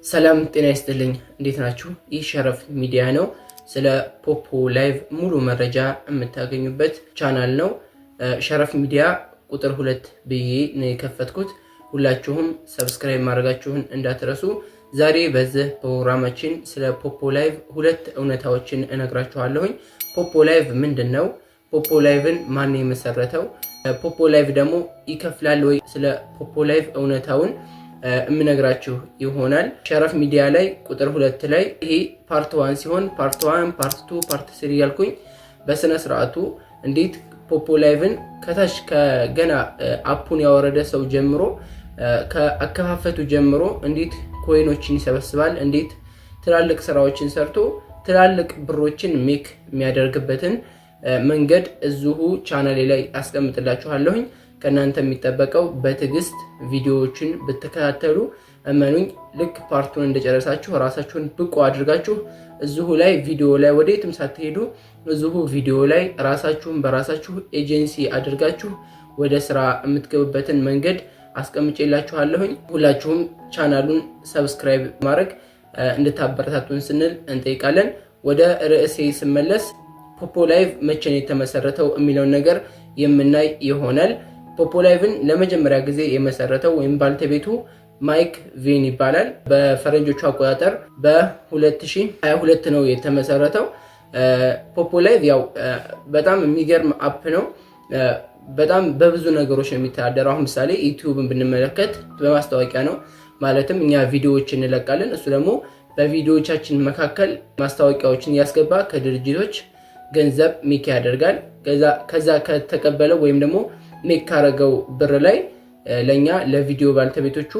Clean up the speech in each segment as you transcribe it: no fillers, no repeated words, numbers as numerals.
ሰላም ጤና ይስጥልኝ። እንዴት ናችሁ? ይህ ሸረፍ ሚዲያ ነው። ስለ ፖፖ ላይቭ ሙሉ መረጃ የምታገኙበት ቻናል ነው። ሸረፍ ሚዲያ ቁጥር 2 ብዬ ነው የከፈትኩት። ሁላችሁም subscribe ማድረጋችሁን እንዳትረሱ። ዛሬ በዚህ ፕሮግራማችን ስለ ፖፖ ላይቭ ሁለት እውነታዎችን እነግራችኋለሁኝ። ፖፖ ላይቭ ምንድን ነው? ፖፖ ላይቭን ማን የመሰረተው? ፖፖ ላይቭ ደግሞ ይከፍላል ወይ? ስለ ፖፖ ላይቭ እውነታውን የምነግራችሁ ይሆናል። ሸረፍ ሚዲያ ላይ ቁጥር 2 ላይ ይሄ part 1 ሲሆን part 1፣ part 2፣ part 3 እያልኩኝ በስነ ስርዓቱ እንዴት ፖፖ ላይቭን ከታች ከገና app ኡን ያወረደ ሰው ጀምሮ፣ ከአከፋፈቱ ጀምሮ እንዴት coin ኦችን ይሰበስባል፣ እንዴት ትላልቅ ስራዎችን ሰርቶ ትላልቅ ብሮችን make የሚያደርግበትን መንገድ እዚሁ ቻናሌ ላይ አስቀምጥላችኋለሁኝ። ከእናንተ የሚጠበቀው በትዕግስት ቪዲዮዎችን ብትከታተሉ፣ እመኑኝ፣ ልክ part ኡን እንደጨረሳችሁ ራሳችሁን ብቁ አድርጋችሁ እዚሁ ላይ ቪዲዮ ላይ ወደየትም ሳትሄዱ እዚሁ ቪዲዮ ላይ ራሳችሁን በራሳችሁ ኤጀንሲ አድርጋችሁ ወደ ስራ የምትገቡበትን መንገድ አስቀምጬላችኋለሁኝ። ሁላችሁም ቻናሉን subscribe ማድረግ እንድታበረታቱን ስንል እንጠይቃለን። ወደ ርዕሴ ስመለስ ፖፖ ላይቭ መቼ ነው የተመሰረተው የሚለውን ነገር የምናይ ይሆናል። ፖፖ ላይቭን ለመጀመሪያ ጊዜ የመሰረተው ወይም ባለቤቱ ማይክ ቬን ይባላል። በፈረንጆቹ አቆጣጠር በ2022 ነው የተመሰረተው። ፖፖ ላይቭ ያው በጣም የሚገርም app ነው። በጣም በብዙ ነገሮች ነው የሚተዳደረው። አሁን ምሳሌ ዩቲዩብን ብንመለከት በማስታወቂያ ነው። ማለትም እኛ ቪዲዮዎች እንለቃለን፣ እሱ ደግሞ በቪዲዮዎቻችን መካከል ማስታወቂያዎችን እያስገባ ከድርጅቶች ገንዘብ make ያደርጋል። ከዛ ከተቀበለው ወይም ደግሞ make ካረገው ብር ላይ ለእኛ ለቪዲዮ ባለቤቶቹ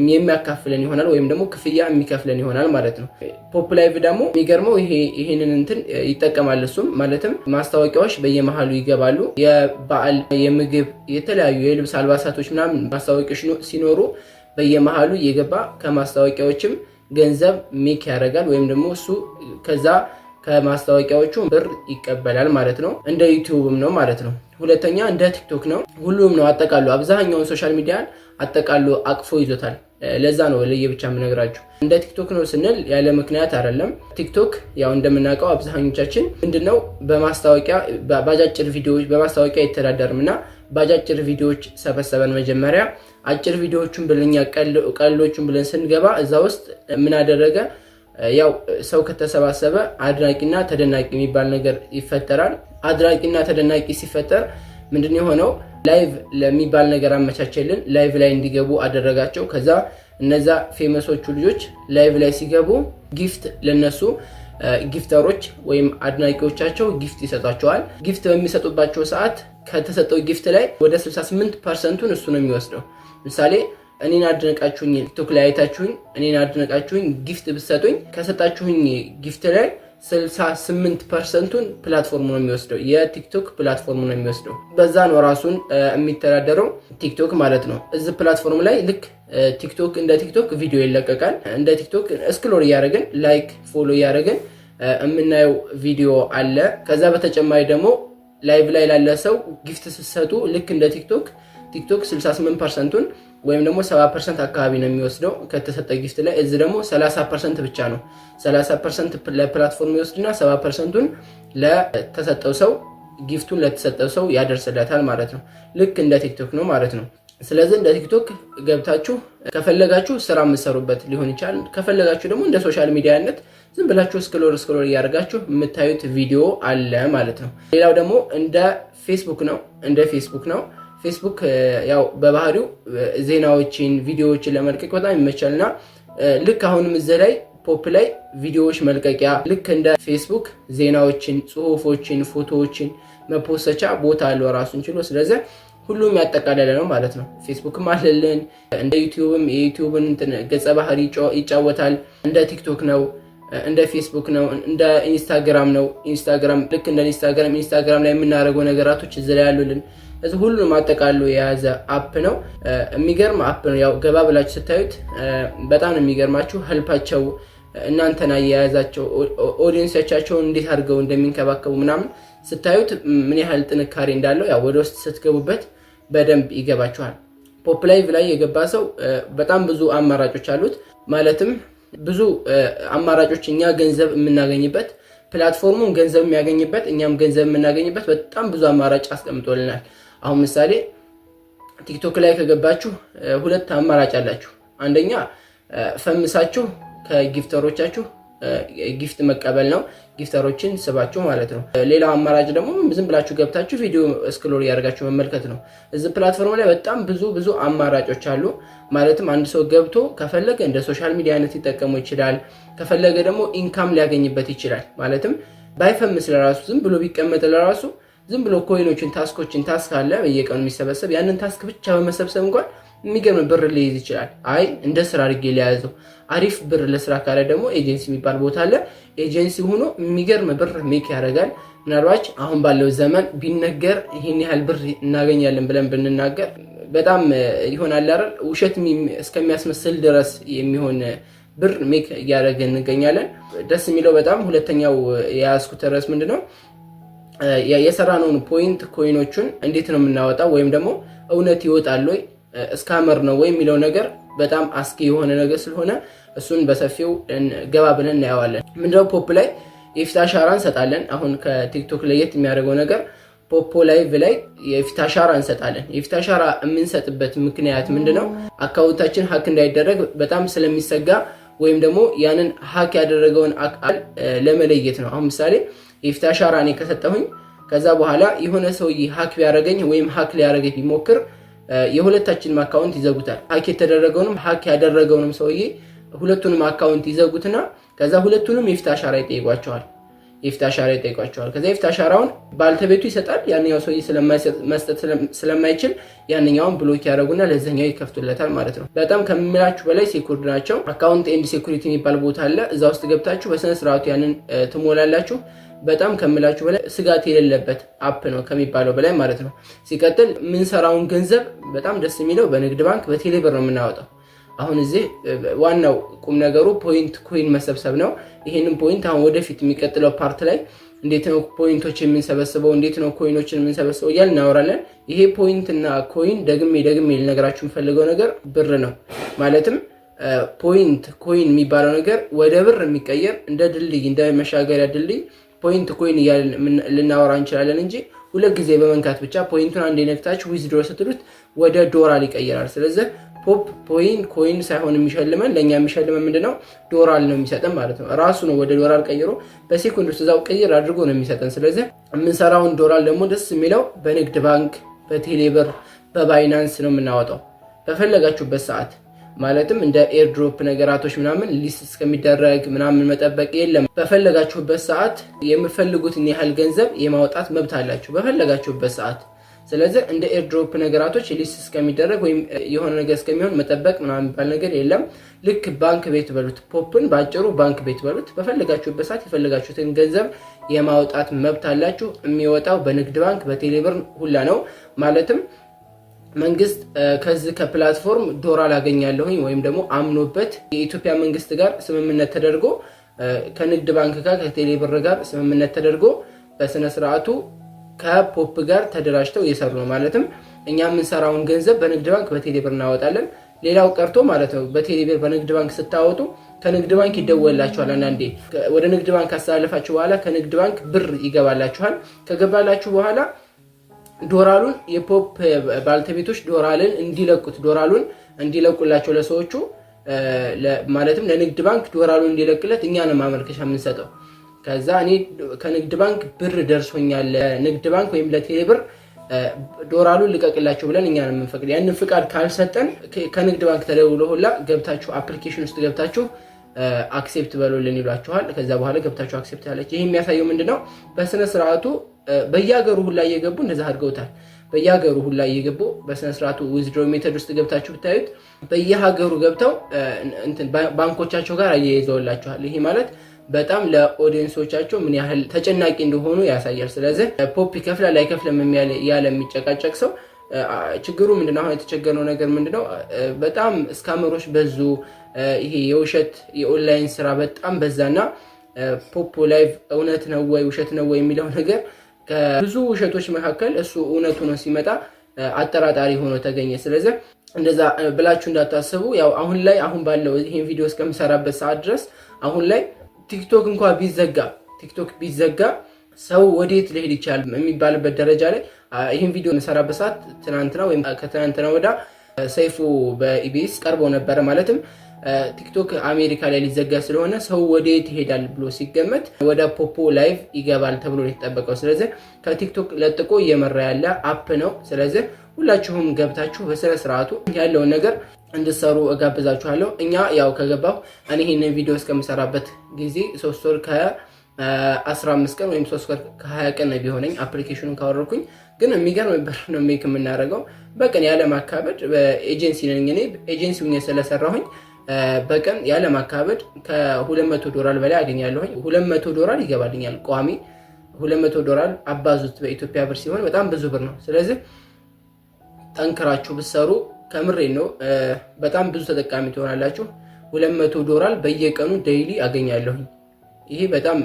የሚያካፍለን ይሆናል ወይም ደግሞ ክፍያ የሚከፍለን ይሆናል ማለት ነው። ፖፕ ላይቭ ደግሞ የሚገርመው ይሄንን እንትን ይጠቀማል። እሱም ማለትም ማስታወቂያዎች በየመሃሉ ይገባሉ። የበዓል፣ የምግብ፣ የተለያዩ የልብስ አልባሳቶች ምናምን ማስታወቂያዎች ሲኖሩ በየመሃሉ እየገባ ከማስታወቂያዎችም ገንዘብ make ያደርጋል ወይም ደግሞ እሱ ከዛ ከማስታወቂያዎቹ ብር ይቀበላል ማለት ነው። እንደ ዩቲዩብም ነው ማለት ነው። ሁለተኛ እንደ ቲክቶክ ነው። ሁሉም ነው አጠቃሉ አብዛኛውን social media ን አጠቃሎ አቅፎ ይዞታል። ለዛ ነው ለየብቻ የምነግራችሁ። እንደ ቲክቶክ ነው ስንል ያለ ምክንያት አይደለም። ቲክቶክ ያው እንደምናውቀው አብዛኞቻችን ምንድነው በማስታወቂያ በአጫጭር ቪዲዮዎች በማስታወቂያ አይተዳደርም እና በአጫጭር ቪዲዮዎች ሰበሰበን። መጀመሪያ አጭር ቪዲዮዎቹን ብለን ቀልዶቹን ብለን ስንገባ እዛ ውስጥ ምን አደረገ? ያው ሰው ከተሰባሰበ አድናቂና ተደናቂ የሚባል ነገር ይፈጠራል። አድናቂና ተደናቂ ሲፈጠር ምንድን የሆነው live ለሚባል ነገር አመቻቸልን። Live ላይ እንዲገቡ አደረጋቸው። ከዛ እነዛ famous ኦቹ ልጆች live ላይ ሲገቡ gift ለነሱ gifter ኦች ወይም አድናቂዎቻቸው gift ይሰጧቸዋል። Gift በሚሰጡባቸው ሰዓት ከተሰጠው gift ላይ ወደ 68% ኡን እሱ ነው የሚወስደው። ምሳሌ እኔን አድነቃችሁኝ፣ ቲክቶክ ላይ አይታችሁኝ እኔን አድነቃችሁኝ gift ብትሰጡኝ ከሰጣችሁኝ gift ላይ 68% ኡን platform ኡ ነው የሚወስደው። የቲክቶክ platform ኡ ነው የሚወስደው። በዛ ነው ራሱን የሚተዳደረው ቲክቶክ ማለት ነው። እዚህ platform ላይ ልክ ቲክቶክ እንደ ቲክቶክ ቪዲዮ ይለቀቃል። እንደ ቲክቶክ scroll እያደረግን like follow እያደረግን የምናየው ቪዲዮ አለ። ከዛ በተጨማሪ ደግሞ live ላይ ላለ ሰው gift ስትሰጡ ልክ እንደ ቲክቶክ፣ ቲክቶክ 68% ኡን ወይም ደግሞ 70% አካባቢ ነው የሚወስደው ከተሰጠ gift ላይ። እዚህ ደግሞ 30% ብቻ ነው። 30% ለ platform ይወስድና 70% ኡን ለተሰጠው ሰው፣ gift ኡን ለተሰጠው ሰው ያደርስለታል ማለት ነው። ልክ እንደ ቲክቶክ ነው ማለት ነው። ስለዚህ እንደ ቲክቶክ ገብታችሁ ከፈለጋችሁ ስራ የምትሰሩበት ሊሆን ይችላል። ከፈለጋችሁ ደግሞ እንደ social media ነት ዝም ብላችሁ scroll scroll እያደረጋችሁ የምታዩት ቪዲዮ አለ ማለት ነው። ሌላው ደግሞ እንደ ፌስቡክ ነው። እንደ ፌስቡክ ነው። ፌስቡክ ያው በባህሪው ዜናዎችን፣ ቪዲዮዎችን ለመልቀቅ በጣም ይመቻል እና ልክ አሁንም እዚህ ላይ ፖፕ ላይ ቪዲዮዎች መልቀቂያ ልክ እንደ ፌስቡክ ዜናዎችን፣ ጽሁፎችን፣ ፎቶዎችን መፖሰቻ ቦታ አለው ራሱን ችሎ። ስለዚህ ሁሉም ያጠቃለለ ነው ማለት ነው። ፌስቡክም አለልን፣ እንደ ዩቲዩብም የዩቲዩብን ገጸ ባህሪ ይጫወታል። እንደ ቲክቶክ ነው፣ እንደ ፌስቡክ ነው፣ እንደ ኢንስታግራም ነው። ኢንስታግራም ልክ እንደ ኢንስታግራም፣ ኢንስታግራም ላይ የምናደርገው ነገራቶች እዚህ ላይ ያሉልን። እዚህ ሁሉንም አጠቃሎ የያዘ app ነው። የሚገርም app ነው። ያው ገባ ብላችሁ ስታዩት በጣም ነው የሚገርማችሁ። Help ኣቸው፣ እናንተን አያያዛቸው፣ audience ኦቻቸውን እንዴት አድርገው እንደሚንከባከቡ ምናምን ስታዩት ምን ያህል ጥንካሬ እንዳለው ያው ወደ ውስጥ ስትገቡበት በደንብ ይገባችኋል። ፖፕ ላይቭ ላይ የገባ ሰው በጣም ብዙ አማራጮች አሉት። ማለትም ብዙ አማራጮች እኛ ገንዘብ የምናገኝበት፣ platform ኡን ገንዘብ የሚያገኝበት፣ እኛም ገንዘብ የምናገኝበት በጣም ብዙ አማራጭ አስቀምጦልናል። አሁን ምሳሌ ቲክቶክ ላይ ከገባችሁ ሁለት አማራጭ አላችሁ። አንደኛ ፈምሳችሁ ከ gifter ኦቻችሁ gift መቀበል ነው። Gifter ኦችን ስባችሁ ማለት ነው። ሌላው አማራጭ ደግሞ ዝም ብላችሁ ገብታችሁ ቪዲዮ scroll እያደረጋችሁ መመልከት ነው። እዚህ platform ላይ በጣም ብዙ ብዙ አማራጮች አሉ። ማለትም አንድ ሰው ገብቶ ከፈለገ እንደ social media ነት ሊጠቀሙ ይችላል። ከፈለገ ደግሞ income ሊያገኝበት ይችላል። ማለትም ባይፈምስ ለራሱ፣ ዝም ብሎ ቢቀመጥ ለራሱ፣ ዝም ብሎ coin ኦችን፣ task ኦችን፣ task አለ በየቀኑ የሚሰበሰብ፣ ያንን task ብቻ በመሰብሰብ እንኳን የሚገርም ብር ሊይዝ ይችላል። አይ እንደ ስራ አድርጌ ሊያዘው አሪፍ ብር ለስራ ካለ ደግሞ ኤጀንሲ የሚባል ቦታ አለ። ኤጀንሲ ሆኖ የሚገርም ብር make ያደርጋል። ምናልባት አሁን ባለው ዘመን ቢነገር ይህን ያህል ብር እናገኛለን ብለን ብንናገር በጣም ይሆናል አይደል? ውሸት እስከሚያስመስል ድረስ የሚሆን ብር make እያደረግን እንገኛለን። ደስ የሚለው በጣም ሁለተኛው የያዝኩት ርዕስ ምንድነው? የሰራነውን point coin ኦቹን እንዴት ነው የምናወጣው ወይም ደግሞ እውነት ይወጣል ወይ፣ scammer ነው ወይ የሚለው ነገር በጣም አስጊ የሆነ ነገር ስለሆነ እሱን በሰፊው ገባ ብለን እናየዋለን። ምንድነው፣ ፖፕ ላይ የፊት አሻራ እንሰጣለን። አሁን ከቲክቶክ ለየት የሚያደርገው ነገር ፖፖ ላይቭ ላይ የፊት አሻራ እንሰጣለን። የፊት አሻራ የምንሰጥበት ምክንያት ምንድነው? Account ኣችን hack እንዳይደረግ በጣም ስለሚሰጋ ወይም ደግሞ ያንን hack ያደረገውን አካል ለመለየት ነው። አሁን ምሳሌ የፊት አሻራ እኔ ከሰጠሁኝ ከዛ በኋላ የሆነ ሰውዬ hack ቢያደርገኝ ወይም hack ሊያደርገኝ ቢሞክር የሁለታችንም account ይዘጉታል። Hack የተደረገውንም hack ያደረገውንም ሰውዬ ሁለቱንም account ይዘጉትና ከዛ ሁለቱንም የፊት አሻራ ይጠይቋቸዋል። የፊት አሻራ ይጠይቋቸዋል። ከዛ የፊት አሻራውን ባልተቤቱ ይሰጣል። ያንኛው ሰውዬ መስጠት ስለማይችል ያንኛውን block ያደረጉና ለዛኛው ይከፍቱለታል ማለት ነው። በጣም ከምላችሁ በላይ secured ናቸው። Account and security የሚባል ቦታ አለ። እዛ ውስጥ ገብታችሁ በስነ ስርዓቱ ያንን ትሞላላችሁ። በጣም ከምላችሁ በላይ ስጋት የሌለበት app ነው ከሚባለው በላይ ማለት ነው። ሲቀጥል የምንሰራውን ገንዘብ በጣም ደስ የሚለው በንግድ ባንክ፣ በቴሌብር ነው የምናወጣው። አሁን እዚህ ዋናው ቁም ነገሩ point coin መሰብሰብ ነው። ይሄንን point አሁን ወደፊት የሚቀጥለው part ላይ እንዴት ነው point ኦች የምንሰበስበው፣ እንዴት ነው coin ኦችን የምንሰበስበው እያልን እናወራለን። ይሄ point እና coin ደግሜ ደግሜ ልነግራችሁ የምፈልገው ነገር ብር ነው። ማለትም point coin የሚባለው ነገር ወደ ብር የሚቀየር እንደ ድልድይ፣ እንደ መሻገሪያ ድልድይ point coin እያልን ልናወራ እንችላለን እንጂ ሁለት ጊዜ በመንካት ብቻ point ኡን አንዴ ነክታችሁ withdraw ስትሉት ወደ ዶላር ይቀይራል። ስለዚህ ፖፕ point coin ሳይሆን የሚሸልመን፣ ለእኛ የሚሸልመን ምንድነው? ዶላር ነው የሚሰጠን ማለት ነው። ራሱ ነው ወደ ዶላር ቀይሮ በሴኮንድ ውስጥ እዛው ቅይር አድርጎ ነው የሚሰጠን። ስለዚህ የምንሰራውን ዶላር ደግሞ ደስ የሚለው በንግድ ባንክ፣ በቴሌብር፣ በባይናንስ ነው የምናወጣው በፈለጋችሁበት ሰዓት። ማለትም እንደ airdrop ነገራቶች ምናምን list እስከሚደረግ ምናምን መጠበቅ የለም። በፈለጋችሁበት ሰዓት የምትፈልጉትን ያህል ገንዘብ የማውጣት መብት አላችሁ በፈለጋችሁበት ሰዓት። ስለዚህ እንደ airdrop ነገራቶች list እስከሚደረግ ወይም የሆነ ነገር እስከሚሆን መጠበቅ ምናምን የሚባል ነገር የለም። ልክ ባንክ ቤት በሉት፣ ፖፕን በአጭሩ ባንክ ቤት በሉት። በፈለጋችሁበት ሰዓት የፈለጋችሁትን ገንዘብ የማውጣት መብት አላችሁ። የሚወጣው በንግድ ባንክ፣ በቴሌብር ሁላ ነው። ማለትም መንግስት ከዚህ ከ platform ዶላር አገኛለሁኝ ወይም ደግሞ አምኖበት የኢትዮጵያ መንግስት ጋር ስምምነት ተደርጎ፣ ከንግድ ባንክ ጋር፣ ከቴሌብር ጋር ስምምነት ተደርጎ በስነ ስርዓቱ ከፖፕ ጋር ተደራጅተው እየሰሩ ነው። ማለትም እኛ የምንሰራውን ገንዘብ በንግድ ባንክ፣ በቴሌብር እናወጣለን። ሌላው ቀርቶ ማለት ነው በቴሌብር፣ በንግድ ባንክ ስታወጡ ከንግድ ባንክ ይደወልላችኋል። አንዳንዴ ወደ ንግድ ባንክ ካስተላለፋችሁ በኋላ ከንግድ ባንክ ብር ይገባላችኋል። ከገባላችሁ በኋላ ዶላሩን የፖፕ ባልተቤቶች ዶላርን እንዲለቁት፣ ዶላሩን እንዲለቁላቸው ለሰዎቹ፣ ማለትም ለንግድ ባንክ ዶላሩን እንዲለቅለት እኛ ነው ማመልከቻ የምንሰጠው። ከዛ እኔ ከንግድ ባንክ ብር ደርሶኛል፣ ለንግድ ባንክ ወይም ለቴሌብር ዶላሩን ልቀቅላቸው ብለን እኛ ነው የምንፈቅድ። ያንን ፍቃድ ካልሰጠን ከንግድ ባንክ ተደውሎ ሁላ ገብታችሁ application ውስጥ ገብታችሁ accept በሉልን ይሏችኋል። ከዛ በኋላ ገብታችሁ accept ያለች። ይህ የሚያሳየው ምንድነው? በስነ ስርዓቱ በየሀገሩ ሁላ እየገቡ እንደዛ አድርገውታል። በየሀገሩ ሁላ እየገቡ በስነ ስርዓቱ withdraw method ውስጥ ገብታችሁ ብታዩት በየሀገሩ ገብተው ባንኮቻቸው ጋር አያይዘውላችኋል። ይሄ ማለት በጣም ለ audience ኦቻቸው ምን ያህል ተጨናቂ እንደሆኑ ያሳያል። ስለዚህ ፖፕ ይከፍላል አይከፍልም ያለ የሚጨቃጨቅ ሰው ችግሩ ምንድነው? አሁን የተቸገርነው ነገር ምንድነው? በጣም scammer ኦች በዙ። ይሄ የውሸት የኦንላይን ስራ በጣም በዛና ፖፕ ላይቭ እውነት ነው ወይ ውሸት ነው ወይ የሚለው ነገር ከብዙ ውሸቶች መካከል እሱ እውነቱ ነው ሲመጣ አጠራጣሪ ሆኖ ተገኘ። ስለዚህ እንደዛ ብላችሁ እንዳታስቡ። ያው አሁን ላይ አሁን ባለው ይሄን ቪዲዮ እስከምሰራበት ሰዓት ድረስ አሁን ላይ ቲክቶክ እንኳ ቢዘጋ፣ ቲክቶክ ቢዘጋ ሰው ወዴት ሊሄድ ይችላል የሚባልበት ደረጃ ላይ፣ ይህን ቪዲዮ የምሰራበት ሰዓት ትናንትና ወይም ከትናንትና ወዳ ሰይፉ በኢቢኤስ ቀርቦ ነበረ። ማለትም ቲክቶክ አሜሪካ ላይ ሊዘጋ ስለሆነ ሰው ወዴት ይሄዳል ብሎ ሲገመት ወደ ፖፖ ላይቭ ይገባል ተብሎ ነው የተጠበቀው። ስለዚህ ከቲክቶክ ለጥቆ እየመራ ያለ app ነው። ስለዚህ ሁላችሁም ገብታችሁ በስነ ስርዓቱ ያለውን ነገር እንድትሰሩ እጋብዛችኋለሁ። እኛ ያው ከገባሁ እኔ ይህንን ቪዲዮ እስከምሰራበት ጊዜ 3 ወር ከ15 ቀን ወይም 3 ወር ከ20 ቀን ቢሆነኝ application ኑን ካወረድኩኝ፣ ግን የሚገርም ብር ነው make የምናደርገው በቀን ያለማካበድ። ኤጀንሲ ነኝ እኔ፣ ኤጀንሲ ሁኜ ስለሰራሁኝ በቀን ያለማካበድ ከ200 ዶላር በላይ አገኛለሁኝ። 200 ዶላር ይገባልኛል ቋሚ። 200 ዶላር አባዙት፣ በኢትዮጵያ ብር ሲሆን በጣም ብዙ ብር ነው። ስለዚህ ጠንክራችሁ ብትሰሩ ከምሬ ነው በጣም ብዙ ተጠቃሚ ትሆናላችሁ። 200 ዶላር በየቀኑ daily አገኛለሁኝ። ይሄ በጣም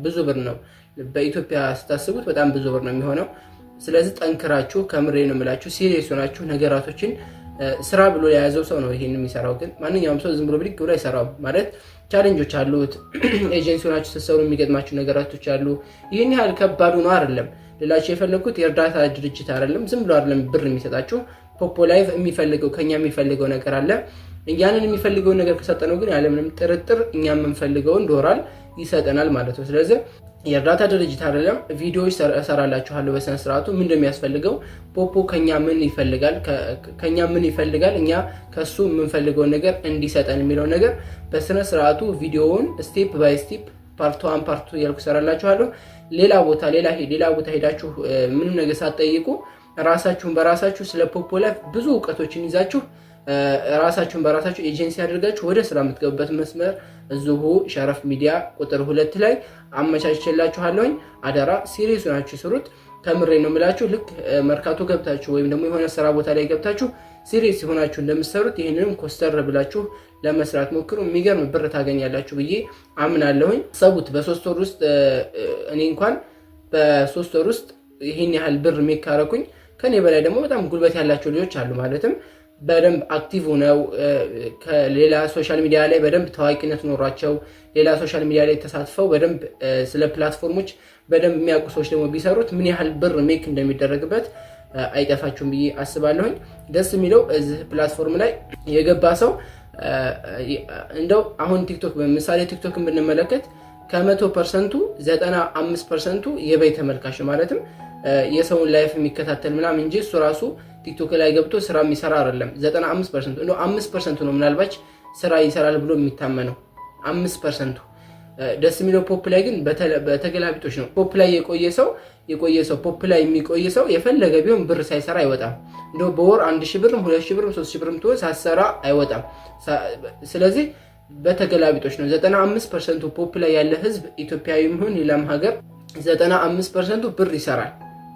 ብዙ ብር ነው። በኢትዮጵያ ስታስቡት በጣም ብዙ ብር ነው የሚሆነው። ስለዚህ ጠንክራችሁ፣ ከምሬ ነው የምላችሁ፣ serious ሆናችሁ ነገራቶችን ስራ ብሎ የያዘው ሰው ነው ይሄን የሚሰራው። ግን ማንኛውም ሰው ዝም ብሎ ብድግ ብሎ አይሰራውም። ማለት challenge ኦች አሉት። ኤጀንሲ ሆናችሁ ስትሰሩ የሚገጥማችሁ ነገራቶች አሉ። ይህን ያህል ከባዱ ነው አይደለም ልላችሁ የፈለግኩት፣ የእርዳታ ድርጅት አይደለም። ዝም ብሎ አይደለም ብር የሚሰጣችሁ። ፖፖ ላይቭ የሚፈልገው ከኛ የሚፈልገው ነገር አለ። ያንን የሚፈልገውን ነገር ከሰጠነው ግን ያለምንም ጥርጥር እኛ የምንፈልገውን ዶላር ይሰጠናል ማለት ነው። ስለዚህ የእርዳታ ድርጅት አይደለም። ቪዲዮዎች እሰራላችኋለሁ በስነ ስርዓቱ ምን እንደሚያስፈልገው፣ ፖፖ ከኛ ምን ይፈልጋል፣ ከኛ ምን ይፈልጋል፣ እኛ ከሱ የምንፈልገውን ነገር እንዲሰጠን የሚለው ነገር በስነ ስርዓቱ ቪዲዮውን step by step part one፣ part two እያልኩ እሰራላችኋለሁ። ሌላ ቦታ ሌላ ሌላ ቦታ ሄዳችሁ ምንም ነገር ሳትጠይቁ ራሳችሁን በራሳችሁ ስለ ፖፖ ላይፍ ብዙ እውቀቶችን ይዛችሁ ራሳችሁን በራሳችሁ ኤጀንሲ አድርጋችሁ ወደ ስራ የምትገቡበት መስመር እዚሁ ሸረፍ ሚዲያ ቁጥር 2 ላይ አመቻችላችኋለሁኝ። አደራ serious ሆናችሁ ስሩት። ከምሬ ነው የምላችሁ። ልክ መርካቶ ገብታችሁ ወይም ደግሞ የሆነ ስራ ቦታ ላይ ገብታችሁ serious ሆናችሁ እንደምትሰሩት ይህንንም ኮስተር ብላችሁ ለመስራት ሞክሩ። የሚገርም ብር ታገኛላችሁ ብዬ አምናለሁኝ። ሰቡት፣ በ3 ወር ውስጥ እኔ እንኳን በ3 ወር ውስጥ ይህን ያህል ብር make ካረኩኝ ከኔ በላይ ደግሞ በጣም ጉልበት ያላቸው ልጆች አሉ። ማለትም በደንብ active ሆነው ከሌላ social media ላይ በደንብ ታዋቂነት ኖሯቸው ሌላ social media ላይ ተሳትፈው በደንብ ስለ platform ኦች በደንብ የሚያውቁ ሰዎች ደግሞ ቢሰሩት ምን ያህል ብር make እንደሚደረግበት አይጠፋችሁም ብዬ አስባለሁኝ። ደስ የሚለው እዚህ platform ላይ የገባ ሰው እንደው አሁን ቲክቶክ በምሳሌ ቲክቶክን ብንመለከት ከ100% ኡ 95% ኡ የበይ ተመልካች፣ ማለትም የሰውን life የሚከታተል ምናምን እንጂ እሱ ራሱ ቲክቶክ ላይ ገብቶ ስራ የሚሰራ አይደለም። 95% ኡ፣ እንደው 5% ኡ ነው ምናልባት ስራ ይሰራል ብሎ የሚታመነው፣ 5% ኡ። ደስ የሚለው ፖፕ ላይ ግን በተገላቢጦሽ ነው። ፖፕ ላይ የቆየ ሰው፣ ፖፕ ላይ የሚቆይ ሰው የፈለገ ቢሆን ብር ሳይሰራ አይወጣም። እንደው በወር 1000 ብርም 2000 ብርም 3000 ብርም ትሆን ሳይሰራ አይወጣም። ስለዚህ በተገላቢጦሽ ነው። 95% ኡ ፖፕ ላይ ያለ ህዝብ ኢትዮጵያዊም ይሁን ሌላም ሀገር 95% ኡ ብር ይሰራል።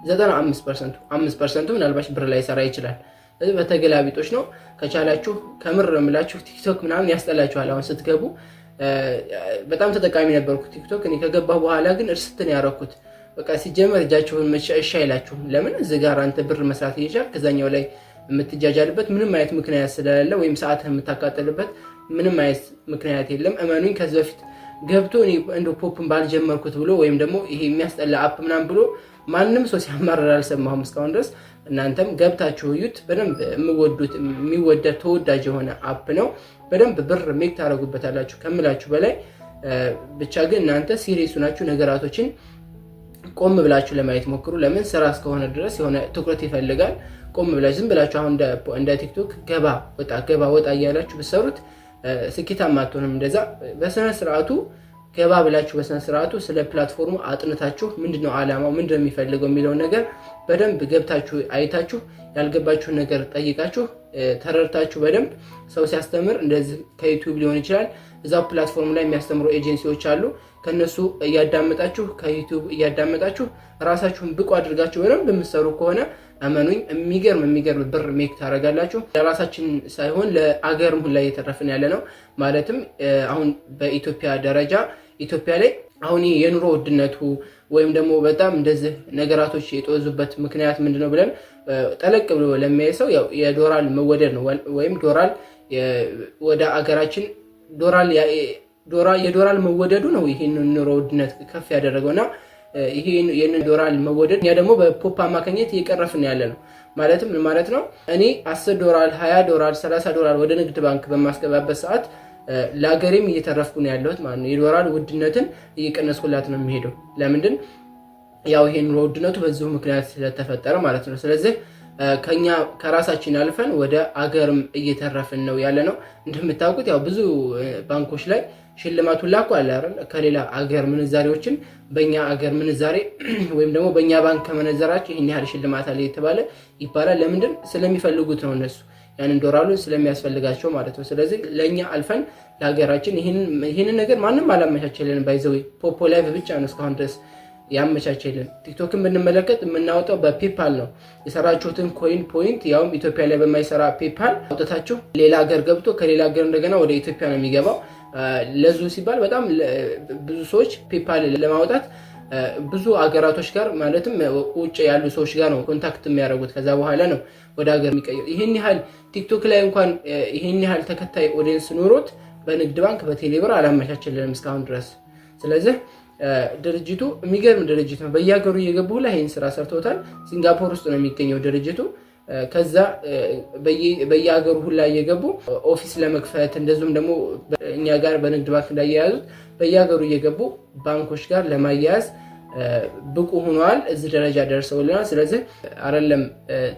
95% ኡ፣ 5% ኡ ምናልባት ብር ላይሰራ ይችላል። ስለዚህ በተገላቢጦሽ ነው። ከቻላችሁ ከምር ነው የምላችሁ ቲክቶክ ምናምን ያስጠላችኋል። አሁን ስትገቡ በጣም ተጠቃሚ ነበርኩ ቲክቶክ። እኔ ከገባሁ በኋላ ግን እርስትን ያረኩት። በቃ ሲጀመር እጃችሁን እሺ አይላችሁም። ለምን እዚህ ጋር አንተ ብር መስራት እየቻልክ ከዛኛው ላይ የምትጃጃልበት ምንም አይነት ምክንያት ስለሌለ ወይም ሰዓትህ የምታቃጥልበት ምንም አይነት ምክንያት የለም። እመኑኝ፣ ከዚህ በፊት ገብቶ እንደ ፖፕን ባልጀመርኩት ብሎ ወይም ደግሞ ይሄ የሚያስጠላ app ምናምን ብሎ ማንም ሰው ሲያማርር አልሰማሁም እስካሁን ድረስ። እናንተም ገብታችሁ እዩት። በደንብ የምወዱት የሚወደድ ተወዳጅ የሆነ app ነው። በደንብ ብር make ታደርጉበታላችሁ ከምላችሁ በላይ። ብቻ ግን እናንተ serious ሆናችሁ ነገራቶችን ቆም ብላችሁ ለማየት ሞክሩ። ለምን ስራ እስከሆነ ድረስ የሆነ ትኩረት ይፈልጋል። ቆም ብላችሁ ዝም ብላችሁ አሁን እንደ ቲክቶክ ገባ ወጣ ገባ ወጣ እያላችሁ ብትሰሩት ስኬታማ አትሆንም። እንደዛ በስነ ስርዓቱ ገባ ብላችሁ በስነ ስርዓቱ ስለ platform ኡ አጥንታችሁ ምንድነው ዓላማው፣ ምንድነው የሚፈልገው የሚለውን ነገር በደንብ ገብታችሁ አይታችሁ ያልገባችሁን ነገር ጠይቃችሁ ተረድታችሁ በደንብ ሰው ሲያስተምር እንደዚህ ከዩቲዩብ ሊሆን ይችላል፣ እዛው platform ላይ የሚያስተምሩ ኤጀንሲዎች አሉ። ከነሱ እያዳመጣችሁ፣ ከዩቲዩብ እያዳመጣችሁ ራሳችሁን ብቁ አድርጋችሁ በደንብ የምትሰሩ ከሆነ እመኑኝ የሚገርም የሚገርም ብር make ታደርጋላችሁ። ለራሳችን ሳይሆን ለአገርም ሁላ እየተረፍን ያለ ነው። ማለትም አሁን በኢትዮጵያ ደረጃ ኢትዮጵያ ላይ አሁን የኑሮ ውድነቱ ወይም ደግሞ በጣም እንደዚህ ነገራቶች የጦዙበት ምክንያት ምንድነው ብለን ጠለቅ ብሎ ለሚያይ ሰው ያው የዶላር መወደድ ነው። ወይም ዶላር ወደ አገራችን የዶላር መወደዱ ነው ይህን ኑሮ ውድነት ከፍ ያደረገውና ይሄን ዶላር መወደድ እኛ ደግሞ በፖፖ አማካኝነት እየቀረፍን ያለ ነው። ማለትም ምን ማለት ነው? እኔ 10 ዶላር፣ 20 ዶላር፣ 30 ዶላር ወደ ንግድ ባንክ በማስገባበት ሰዓት ለሀገሬም እየተረፍኩ ነው ያለሁት ማለት ነው። የዶላር ውድነትን እየቀነስኩላት ነው የሚሄደው። ለምንድን ያው ይሄ ኑሮ ውድነቱ በዚሁ ምክንያት ስለተፈጠረ ማለት ነው። ስለዚህ ከኛ ከራሳችን አልፈን ወደ አገርም እየተረፍን ነው ያለ ነው። እንደምታውቁት ያው ብዙ ባንኮች ላይ ሽልማቱን ላኩ አለ አይደል? ከሌላ አገር ምንዛሬዎችን በእኛ አገር ምንዛሬ ወይም ደግሞ በእኛ ባንክ ከመነዘራቸው ይህን ያህል ሽልማት አለ የተባለ ይባላል። ለምንድን ስለሚፈልጉት ነው እነሱ ያንን ዶላሩን ስለሚያስፈልጋቸው ማለት ነው። ስለዚህ ለእኛ አልፈን ለሀገራችን ይህንን ነገር ማንም አላመቻቸልንም። By the way ፖፖ ላይቭ ብቻ ነው እስካሁን ድረስ ያመቻቸልን። ቲክቶክን ብንመለከት የምናወጣው በ PayPal ነው። የሰራችሁትን coin point ያውም ኢትዮጵያ ላይ በማይሰራ PayPal አውጥታችሁ ሌላ ሀገር ገብቶ ከሌላ ሀገር እንደገና ወደ ኢትዮጵያ ነው የሚገባው። ለዙ ሲባል በጣም ብዙ ሰዎች PayPal ለማውጣት ብዙ አገራቶች ጋር ማለትም ውጭ ያሉ ሰዎች ጋር ነው contact የሚያደርጉት። ከዛ በኋላ ነው ወደ ሀገር የሚቀይር። ይህን ያህል ቲክቶክ ላይ እንኳን ይህን ያህል ተከታይ audience ኖሮት በንግድ ባንክ በቴሌብር አላመቻቸልንም እስካሁን ድረስ። ስለዚህ ድርጅቱ የሚገርም ድርጅት ነው። በየሀገሩ እየገቡ ላይ ይህን ስራ ሰርተውታል። ሲንጋፖር ውስጥ ነው የሚገኘው ድርጅቱ። ከዛ በየሀገሩ ሁላ እየገቡ office ለመክፈት እንደዚሁም ደግሞ እኛ ጋር በንግድ ባንክ እንዳያያዙት በየሀገሩ እየገቡ ባንኮች ጋር ለማያያዝ ብቁ ሆነዋል። እዚህ ደረጃ ደርሰውልናል። ስለዚህ አይደለም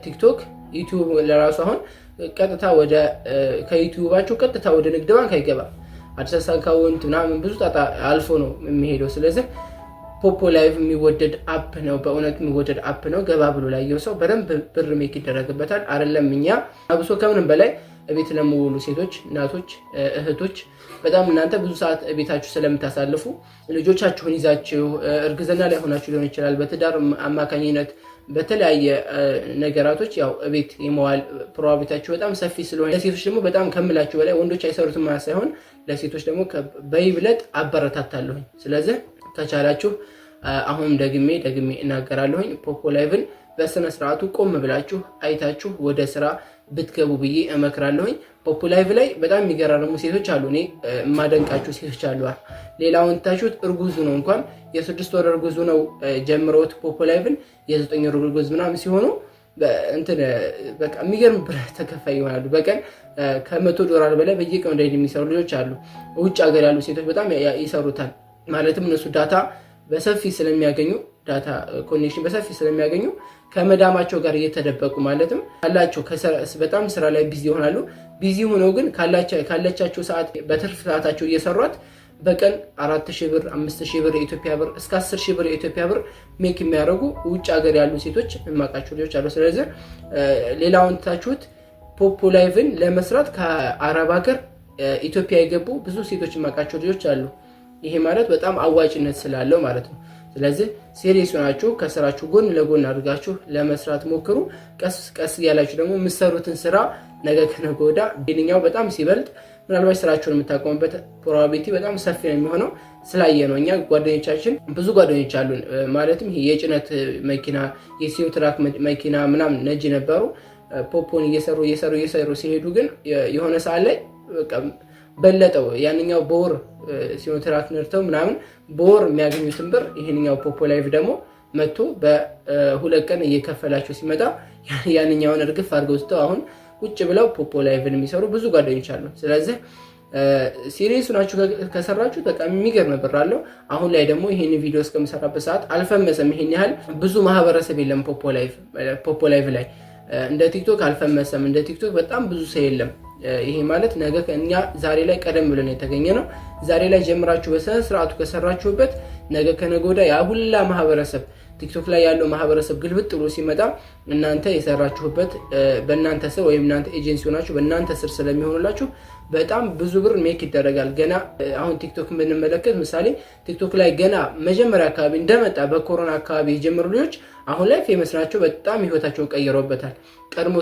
ቲክቶክ፣ ዩቲዩብ ለራሱ አሁን ቀጥታ ወደ ከዩቲዩባቸው ቀጥታ ወደ ንግድ ባንክ አይገባም። AdSense account ምናምን ብዙ ጣጣ አልፎ ነው የሚሄደው። ስለዚህ ፖፖ ላይቭ የሚወደድ app ነው። በእውነት የሚወደድ app ነው። ገባ ብሎ ላየው ሰው በደንብ ብር make ይደረግበታል። አይደለም እኛ አብሶ ከምንም በላይ እቤት ለሚውሉ ሴቶች፣ እናቶች፣ እህቶች በጣም እናንተ ብዙ ሰዓት ቤታችሁ ስለምታሳልፉ ልጆቻችሁን ይዛችሁ እርግዝና ላይ ሆናችሁ ሊሆን ይችላል። በትዳር አማካኝነት በተለያየ ነገራቶች ያው እቤት የመዋል probability ያችሁ በጣም ሰፊ ስለሆነ ለሴቶች ደግሞ በጣም ከምላችሁ በላይ ወንዶች አይሰሩትም ማለት ሳይሆን ለሴቶች ደግሞ በይብለጥ አበረታታለሁኝ። ስለዚህ ከቻላችሁ አሁንም ደግሜ ደግሜ እናገራለሁኝ ፖፖ ላይቭን በስነ ስርዓቱ ቆም ብላችሁ አይታችሁ ወደ ስራ ብትገቡ ብዬ እመክራለሁኝ። ፖፖ ላይቭ ላይ በጣም የሚገራርሙ ሴቶች አሉ። እኔ የማደንቃችሁ ሴቶች አሉ። ሌላውን ታችሁት እርጉዙ ነው እንኳን የ6 ወር እርጉዙ ነው ጀምረውት ፖፖ ላይቭን የ9 ወር እርጉዝ ምናምን ሲሆኑ እንትን በቃ የሚገርም ብር ተከፋይ ይሆናሉ። በቀን ከ100 ዶላር በላይ በየቀኑ daily የሚሰሩ ልጆች አሉ። ውጭ ሀገር ያሉ ሴቶች በጣም ይሰሩታል። ማለትም እነሱ data በሰፊ ስለሚያገኙ፣ data connection በሰፊ ስለሚያገኙ ከመዳማቸው ጋር እየተደበቁ ማለትም ካላቸው በጣም ስራ ላይ busy ይሆናሉ። Busy ሆነው ግን ካለቻቸው ሰዓት በትርፍ ሰዓታቸው እየሰሯት በቀን 4,000 ብር፣ 5,000 ብር የኢትዮጵያ ብር እስከ 10,000 ብር የኢትዮጵያ ብር make የሚያደርጉ ውጭ ሀገር ያሉ ሴቶች የማውቃቸው ልጆች አሉ። ስለዚህ ሌላውን ትታችሁት ፖፖ ላይቭን ለመስራት ከአረብ ሀገር ኢትዮጵያ የገቡ ብዙ ሴቶች የማውቃቸው ልጆች አሉ። ይሄ ማለት በጣም አዋጭነት ስላለው ማለት ነው። ስለዚህ serious ሆናችሁ ከስራችሁ ጎን ለጎን አድርጋችሁ ለመስራት ሞክሩ። ቀስ ቀስ እያላችሁ ደግሞ የምትሰሩትን ስራ ነገ ከነገ ወዲያ ቢልኛው በጣም ሲበልጥ ምናልባት ስራችሁን የምታቆሙበት probability በጣም ሰፊ ነው የሚሆነው። ስላየ ነው እኛ ጓደኞቻችን ብዙ ጓደኞች አሉን። ማለትም ይሄ የጭነት መኪና የሲኖትራክ መኪና ምናምን ነጂ ነበሩ። ፖፖን እየሰሩ እየሰሩ እየሰሩ ሲሄዱ ግን የሆነ ሰዓት ላይ በለጠው። ያንኛው በወር ሲኖትራክ ነድተው ምናምን በወር የሚያገኙትን ብር ይህንኛው ፖፖ ላይቭ ደግሞ መጥቶ በ2 ቀን እየከፈላቸው ሲመጣ ያንኛውን እርግፍ አድርገው ስተው አሁን ቁጭ ብለው ፖፖ ላይቭን የሚሰሩ ብዙ ጓደኞች አሉ። ስለዚህ serious ናችሁ ከሰራችሁ በጣም የሚገርም ብር አለው። አሁን ላይ ደግሞ ይህን ቪዲዮ እስከምሰራበት ሰዓት አልፈመሰም። ይሄን ያህል ብዙ ማህበረሰብ የለም ፖፖ ላይቭ ላይ፣ እንደ ቲክቶክ አልፈመሰም። እንደ ቲክቶክ በጣም ብዙ ሰው የለም። ይሄ ማለት ነገ እኛ ዛሬ ላይ ቀደም ብለን የተገኘ ነው። ዛሬ ላይ ጀምራችሁ በስነ ስርዓቱ ከሰራችሁበት ነገ ከነገ ወዲያ ያ ሁላ ማህበረሰብ ቲክቶክ ላይ ያለው ማህበረሰብ ግልብጥ ብሎ ሲመጣ እናንተ የሰራችሁበት በእናንተ ስር ወይም እናንተ ኤጀንሲ ሆናችሁ በእናንተ ስር ስለሚሆኑላችሁ በጣም ብዙ ብር make ይደረጋል። ገና አሁን ቲክቶክ ብንመለከት፣ ምሳሌ ቲክቶክ ላይ ገና መጀመሪያ አካባቢ እንደመጣ በኮሮና አካባቢ የጀመሩ ልጆች አሁን ላይ famous ናቸው። በጣም ህይወታቸውን ቀይረውበታል። ቀድሞ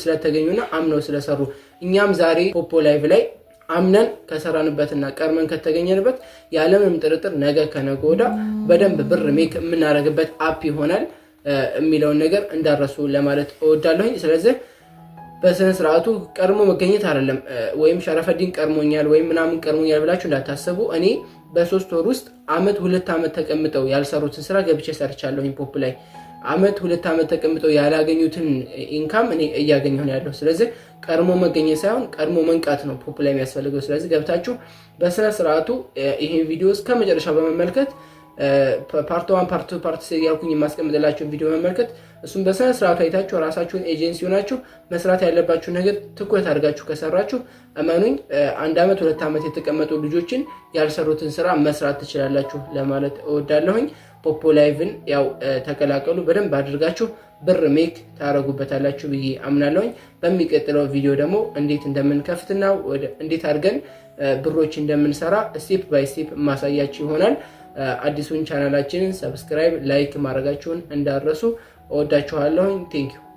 ስለተገኙና አምነው ስለሰሩ። እኛም ዛሬ ፖፖ ላይቭ ላይ አምነን ከሰራንበትና ቀድመን ከተገኘንበት ያለምንም ጥርጥር ነገ ከነገ ወዲያ በደንብ ብር make የምናደርግበት app ይሆናል የሚለውን ነገር እንዳትረሱ ለማለት እወዳለሁኝ። ስለዚህ በስነ ስርዓቱ ቀድሞ መገኘት አይደለም ወይም ሸረፈዲን ቀድሞኛል ወይም ምናምን ቀድሞኛል ብላችሁ እንዳታስቡ። እኔ በ3 ወር ውስጥ አመት 2 ዓመት ተቀምጠው ያልሰሩትን ስራ ገብቼ ሰርቻለሁኝ። ፖፕ ላይ አመት 2 ዓመት ተቀምጠው ያላገኙትን income እኔ እያገኘሁ ነው ያለው። ስለዚህ ቀድሞ መገኘት ሳይሆን ቀድሞ መንቃት ነው ፖፕ ላይ የሚያስፈልገው። ስለዚህ ገብታችሁ በስነ ስርዓቱ ይህን ቪዲዮ እስከ መጨረሻ በመመልከት፣ part one፣ part two፣ part three እያልኩኝ የማስቀምጥላችሁን ቪዲዮ መመልከት፣ እሱም በስነ ስርዓቱ አይታችሁ ራሳችሁን ኤጀንሲ ሆናችሁ መስራት ያለባችሁ ነገር ትኩረት አድርጋችሁ ከሰራችሁ እመኑኝ አንድ ዓመት 2 ዓመት የተቀመጡ ልጆችን ያልሰሩትን ስራ መስራት ትችላላችሁ ለማለት እወዳለሁኝ። ፖፖ ላይቭን ያው ተቀላቀሉ፣ በደንብ አድርጋችሁ ብር make ታደርጉበታላችሁ ብዬ አምናለሁኝ። በሚቀጥለው ቪዲዮ ደግሞ እንዴት እንደምንከፍትና እንዴት አድርገን ብሮች እንደምንሰራ step by step ማሳያችሁ ይሆናል። አዲሱን ቻናላችንን subscribe፣ like ማድረጋችሁን እንዳትረሱ። እወዳችኋለሁኝ። Thank you.